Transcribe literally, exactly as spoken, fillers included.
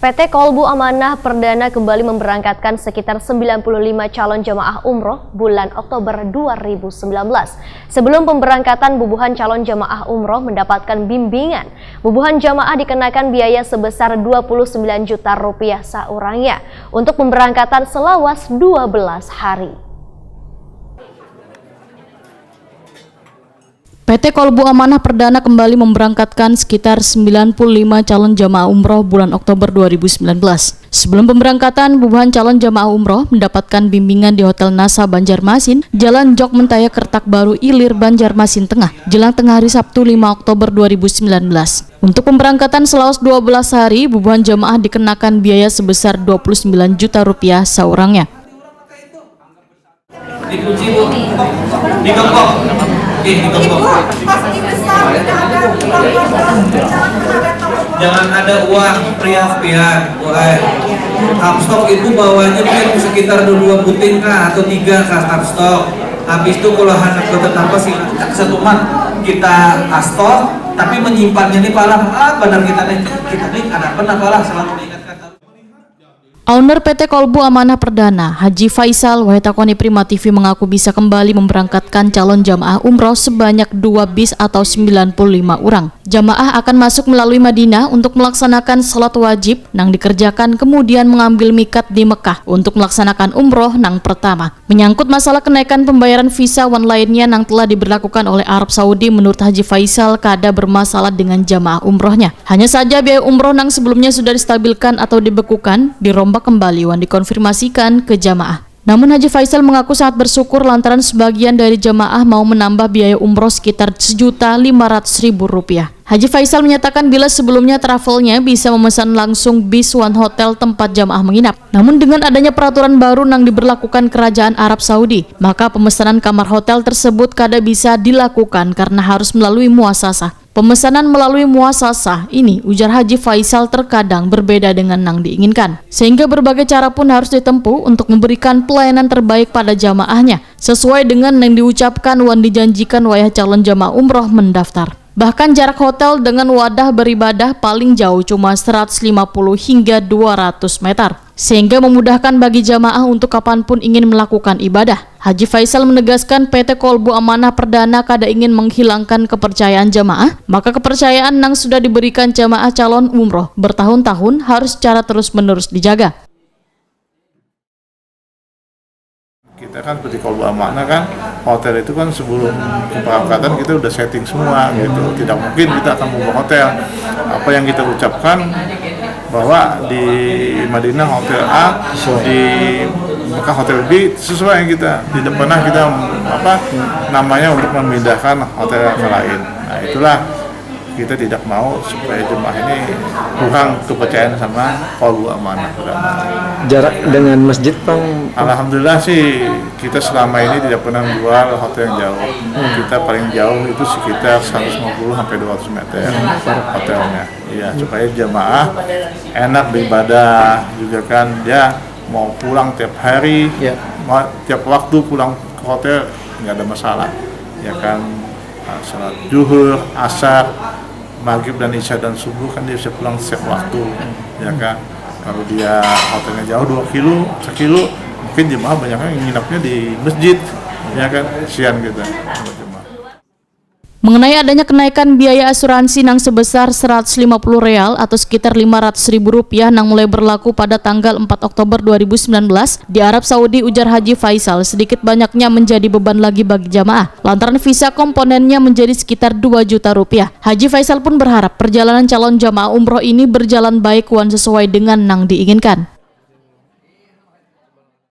P T Kolbu Amanah Perdana kembali memberangkatkan sekitar sembilan puluh lima calon jamaah umroh bulan Oktober dua ribu sembilan belas. Sebelum pemberangkatan, bubuhan calon jamaah umroh mendapatkan bimbingan. Bubuhan jamaah dikenakan biaya sebesar dua puluh sembilan juta rupiah saurangnya untuk pemberangkatan selawas dua belas hari. P T Kolbu Amanah Perdana kembali memberangkatkan sekitar sembilan puluh lima calon jamaah umroh bulan Oktober dua ribu sembilan belas. Sebelum pemberangkatan, bubuhan calon jamaah umroh mendapatkan bimbingan di Hotel Nasa Banjarmasin, Jalan Jok Mentaya Kertak Baru Ilir, Banjarmasin Tengah, jelang tengah hari Sabtu lima Oktober dua ribu sembilan belas. Untuk pemberangkatan selawas dua belas hari, bubuhan jamaah dikenakan biaya sebesar dua puluh sembilan juta rupiah saurangnya. Dikunci, Bu. Digembok. Oke, digembok. Jangan ada uang, prias pian, Bu ai. Kapstok itu bawanya mungkin sekitar dua buting kah atau tiga kah kapstok. Habis itu kalau hendak tetap sih satu mat kita astor, tapi menyimpannya ini palah, ah, benar kita nih, kita nih ada benar palah selalu diingatkan. Owner P T Kolbu Amanah Perdana, Haji Faisal, wahai takoni Prima T V, mengaku bisa kembali memberangkatkan calon jamaah umroh sebanyak dua bis atau sembilan puluh lima orang. Jamaah akan masuk melalui Madinah untuk melaksanakan salat wajib nang dikerjakan, kemudian mengambil mikat di Mekah untuk melaksanakan umroh nang pertama. Menyangkut masalah kenaikan pembayaran visa wan lainnya nang telah diberlakukan oleh Arab Saudi, menurut Haji Faisal kada bermasalah dengan jamaah umrohnya. Hanya saja biaya umroh nang sebelumnya sudah distabilkan atau dibekukan, dirombak kembali wan dikonfirmasikan ke jamaah. Namun Haji Faisal mengaku sangat bersyukur lantaran sebagian dari jamaah mau menambah biaya umroh sekitar sejuta lima ratus ribu rupiah. Haji Faisal menyatakan bila sebelumnya travelnya bisa memesan langsung bis wan hotel tempat jamaah menginap. Namun dengan adanya peraturan baru nang diberlakukan Kerajaan Arab Saudi, maka pemesanan kamar hotel tersebut kada bisa dilakukan karena harus melalui muasasah. Pemesanan melalui muasasah ini, ujar Haji Faisal, terkadang berbeda dengan nang diinginkan. Sehingga berbagai cara pun harus ditempuh untuk memberikan pelayanan terbaik pada jamaahnya, sesuai dengan yang diucapkan wan dijanjikan wayah calon jamaah umroh mendaftar. Bahkan jarak hotel dengan wadah beribadah paling jauh cuma seratus lima puluh hingga dua ratus meter, sehingga memudahkan bagi jamaah untuk kapanpun ingin melakukan ibadah. Haji Faisal menegaskan P T Kolbu Amanah Perdana kada ingin menghilangkan kepercayaan jamaah, maka kepercayaan nang sudah diberikan jamaah calon umroh bertahun-tahun harus secara terus-menerus dijaga. Kita kan seperti Kolbu Amanah kan, hotel itu kan sebelum keberangkatan kita udah setting semua gitu. Tidak mungkin kita akan membuka hotel. Apa yang kita ucapkan bahwa di Madinah hotel A, di Mekah hotel B, sesuai kita. Tidak pernah kita apa namanya untuk memindahkan hotel ke lain. Nah, itulah kita tidak mau supaya jemaah ini kurang kepercayaan sama Kolbu Amanah. Jarak dengan masjid, Bang? Alhamdulillah sih kita selama ini tidak pernah jual hotel yang jauh. Kita paling jauh itu sekitar seratus lima puluh sampai dua ratus meter hotelnya. Iya, supaya jemaah enak beribadah juga kan, dia mau pulang tiap hari, Ya. mau tiap waktu pulang ke hotel nggak ada masalah, ya kan. Nah, salat zuhur, asar, maghrib dan isya dan subuh kan dia bisa pulang setiap waktu, ya kan. Kalau dia hotelnya jauh dua kilo, sekilo, mungkin jemaah banyak yang nginapnya di masjid, ya kan, sian gitu. Mengenai adanya kenaikan biaya asuransi nang sebesar seratus lima puluh real atau sekitar lima ratus ribu rupiah nang mulai berlaku pada tanggal empat Oktober dua ribu sembilan belas di Arab Saudi, ujar Haji Faisal, sedikit banyaknya menjadi beban lagi bagi jamaah lantaran visa komponennya menjadi sekitar dua juta rupiah. Haji Faisal pun berharap perjalanan calon jamaah umroh ini berjalan baik wan sesuai dengan nang diinginkan.